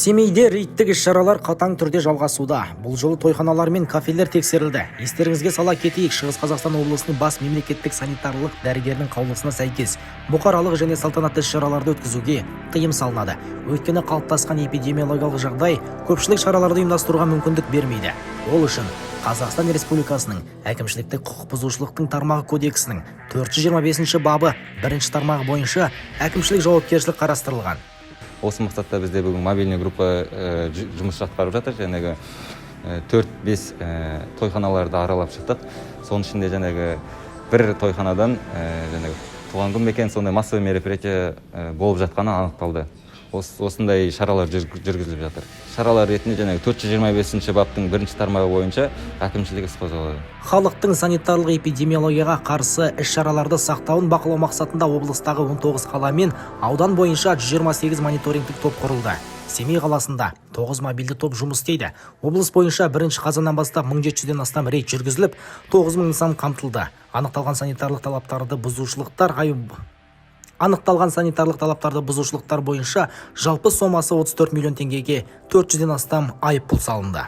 Семейде рейдтік іс-шаралар қатаң түрде жалғасуда. Бұл жолы тойханалар мен кафелер тексерілді. Естеріңізге сала кетейік, Шығыс Қазақстан облысының бас мемлекеттік санитарлық дәрігерінің қаулысына сәйкес, бұқаралық және салтанатты іс-шараларды өткізуге тыйым салынады. Өйткені қалыптасқан эпидемиологиялық жағдай көпшілік шараларды ұйымдастыруға мүмкіндік бермейді. Ол үшін Қазақстан Республикасының әкімшіліктік құқық бұзушылықтың тармағы кодексінің 425 бабы бірінші тармағы бойынша әкімшілік жауапкершілік қарастырылған. Осы мақсатта бізде бүгін мобильный группа жұмыс атқарып жатыр. Жаңағы төрт бес тойханаларды аралап шықтық. Соның ішінде жаңағы бір тойханадан жаңағы туған күн бе екен, сондай массовый мероприятие болып жатқаны анықталды. Осындай шаралар жүргізіліп жатыр. Шаралар ретінде жаңағы 425-баптың бірінші тармағы бойынша әкімшілік іс қозғалады. Халықтың санитарлық эпидемиологияға қарсы іс-шараларды сақтауын бақылау мақсатында облыстағы 19 қала мен аудан бойынша 128 мониторингтік топ құрылды. Семей қаласында 9 мобильді топ жұмыс істейді. Облыс бойынша бірінші қазаннан бастап 1700-ден астам рейд жүргізіліп, 9000 нысан қамтылды. Анықталған санитарлық талаптарды бұзушылықтар бойынша жалпы сомасы 34 миллион теңгеге 400-ден астам айыппұл салынды.